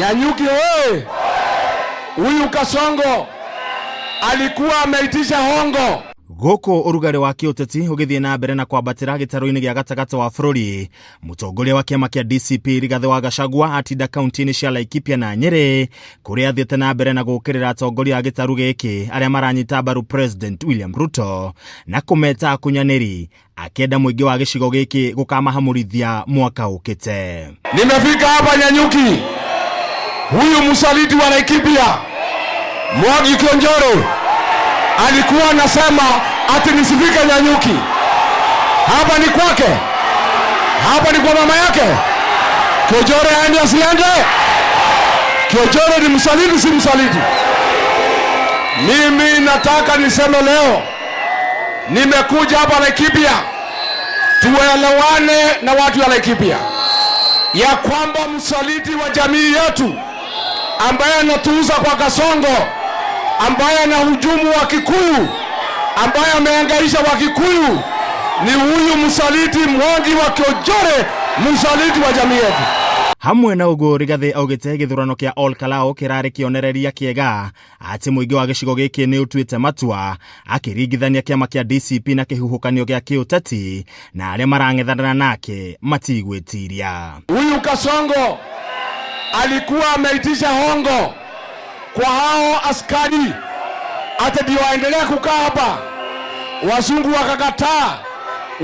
Nanyuki oye! Huyu Kasongo alikuwa ameitisha hongo. Gũkũ ũrugarĩ wa kĩũteti ũgĩthiĩ na mbere na kwambatĩra gĩtarũ-inĩ gĩa gatagatĩ wa bũrũri, mũtongoria wa kĩama kĩa DCP Rigathĩ wa Gachagua atinda kaunti-inĩ cia Laikipia na Nyĩrĩ kũrĩa athiĩte na mbere na gũũkĩrĩra atongoria a gĩtarũ gĩkĩ arĩa maranyita mbaru President William Ruto na kũmeta akunyanĩri, akĩenda mũingĩ wa gĩcigo gĩkĩ gũkamahamũrithia mwaka ũkĩte. Nimefika hapa Nanyuki, huyu msaliti wa Laikipia Mwangi Kiunjuri alikuwa anasema ati nisifike Nanyuki. Hapa ni kwake, hapa ni kwa mama yake. Kiunjuri aende asiende? Kiunjuri ni msaliti, si msaliti? Mimi nataka niseme leo, nimekuja hapa Laikipia tuelewane na watu wa Laikipia ya kwamba msaliti wa jamii yetu ambaye anatuuza kwa Kasongo, ambaye anahujumu wa Kikuyu, ambaye amehangaisha wa Kikuyu ni huyu msaliti Mwangi wa Kiunjuri, msaliti wa jamii yetu. Hamwe na ũguo, Rigathĩ augĩte gĩthurano kĩa Ol Kalou kĩrarĩ kĩonereria kĩega atĩ mũingĩ wa gĩcigo gĩkĩ nĩ ũtuĩte matua, akĩringithania kĩama kĩa DCP na kĩhuhũkanio gĩa kĩũteti na arĩa marang'ethanĩra nake matigwĩtiria. Huyu Kasongo alikuwa ameitisha hongo kwa hao askari ati ndio waendelea kukaa hapa. Wazungu wakakataa,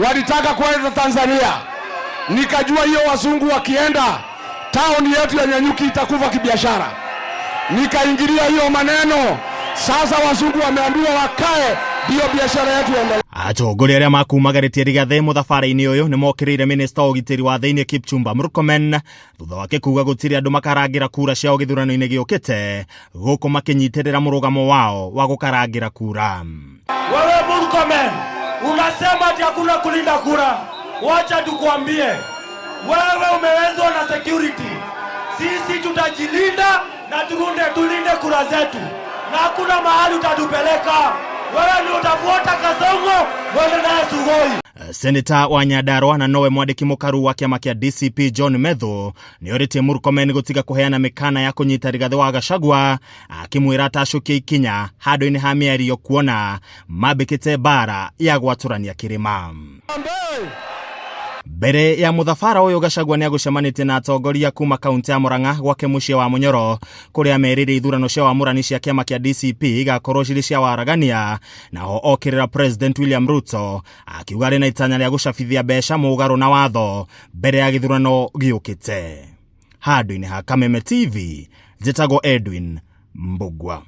walitaka kwenda Tanzania. Nikajua hiyo wazungu wakienda, tauni yetu ya Nanyuki itakufa kibiashara. Nikaingilia hiyo maneno. Sasa wazungu wameambiwa wakae, ndio biashara yetu iendelee. Atongoria arĩa makumagarĩtie Rigathĩ mũthabara-inĩ ũyũ nĩ mokĩrĩire minista wa ũgitĩri wa thĩinĩ Kipchumba Murkomen thutha wake kuga gũtirĩ andũ makarangĩra kura ciao gĩthurano-inĩ gĩũkĩte, gũkũ makĩnyitĩrĩra mũrũgamo wao wa gũkarangĩra kura. Wewe Murkomen unasema ati hakuna kulinda kura. Wacha tukuambie, wewe umewezwa na security. Sisi tutajilinda na tulinde kura zetu, na hakuna mahali utatupeleka. Wewe ndio utafuata Kasongo mwende naye Sugoi. Seneta wa Nyandarua na nowe mwandĩki mũkaru wa kĩama kĩa DCP John Methu nĩ orĩtie Murkomen gũtiga kũheana mĩkana ya kũnyita Rigathĩ wa Gachagua, akĩmwĩra atacũkie ikinya handũ-inĩ ha mĩario kuona mambĩkĩte mbara ya gwatũrania kĩrĩma. Mbere ya mũthabara ũyũ, Gachagua nĩ agũcemanĩtie na atongoria kuma kaunti ya Murang'a gwake mũciĩ wa Munyoro, kũrĩa merĩire ithurano cia wamũrani cia kĩama kĩa DCP igakorwo cirĩ cia waragania. Naho okĩrĩra President William Ruto, akiuga arĩ na itanya rĩa gũcabithia mbeca mũgarũ na watho mbere ya gĩthurano gĩũkĩte. Handũ-inĩ ha Kameme TV, njĩtagwo Edwin Mbugua.